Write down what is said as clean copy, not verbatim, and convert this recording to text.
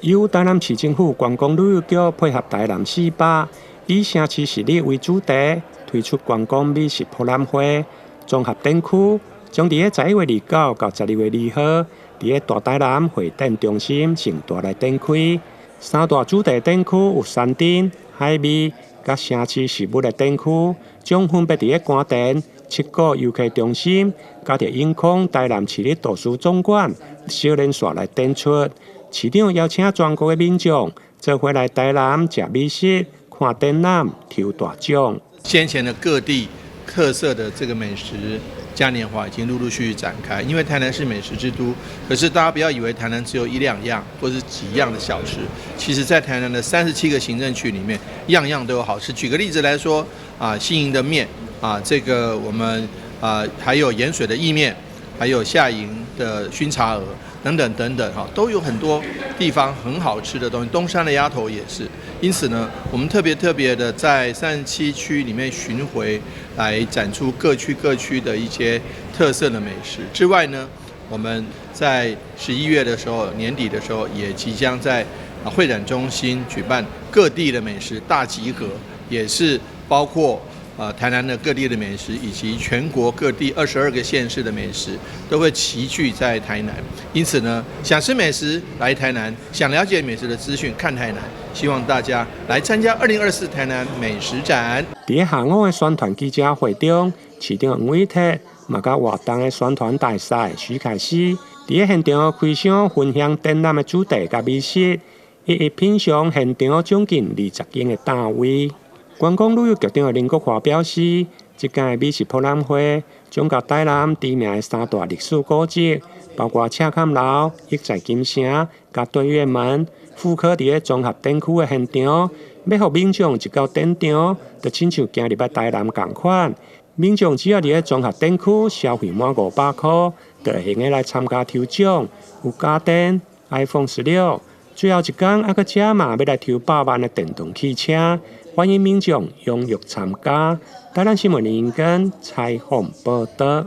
由台南市政府觀光旅遊局配合台南四百，以城市實力為主題，推出觀光美食博覽會綜合展區，將佇咧11月29到12月2號，佇咧大台南會展中心盛大來展開。三大主題展區有山珍、海味、佮城市食物的展區，將分別佇咧官田、七股遊客中心，佮著永康台南市立圖書總館小連線來展出。市長邀請全國的民眾做伙來台南食美食、看展覽、抽大獎。先前的各地特色的這個美食嘉年華已經陸陸續續展開，因為台南是美食之都，可是大家不要以為台南只有一兩樣或是幾樣的小吃，其實在台南的37個行政區裡面，樣樣都有好吃。舉個例子來說，啊，新營的麵，啊，這個我們啊，還有鹽水的意麵，還有下營的熏茶鵝等等等等，哈，都有很多地方很好吃的東西。東山的鴨頭也是。因此呢，我們特別特別的在37區裡面巡迴來展出各區各區的一些特色的美食。之外呢，我們在11月的時候，年底的時候，也即將在會展中心舉辦各地的美食大集合，也是包括台南的各地的美食，以及全國各地22個縣市的美食，都會齊聚在台南。因此呢，想吃美食來台南，想了解美食的資訊看台南。希望大家來參加2024台南美食展。佇下午的宣傳記者會中，市長黃偉哲嘛佮活動的宣傳大使徐凱熙，佇現場開箱分享展覽的主題佮美食，一一品嘗現場將近20間的檔位。觀光旅遊局長林國華表示，這屆美食博覽會將共台南知名的三大歷史古蹟，包括赤崁樓、億載金城、佮對月門，復刻佇咧綜合展區的現場，欲予民眾一到展場，就親像行入來台南仝款。民眾只要佇咧綜合展區消費滿500箍，就會用得來參加抽獎，有家電、iPhone 16，最後一工猶閣加碼欲來抽百萬的電動汽車。歡迎民眾踴躍參加。台南新聞林根採訪報導。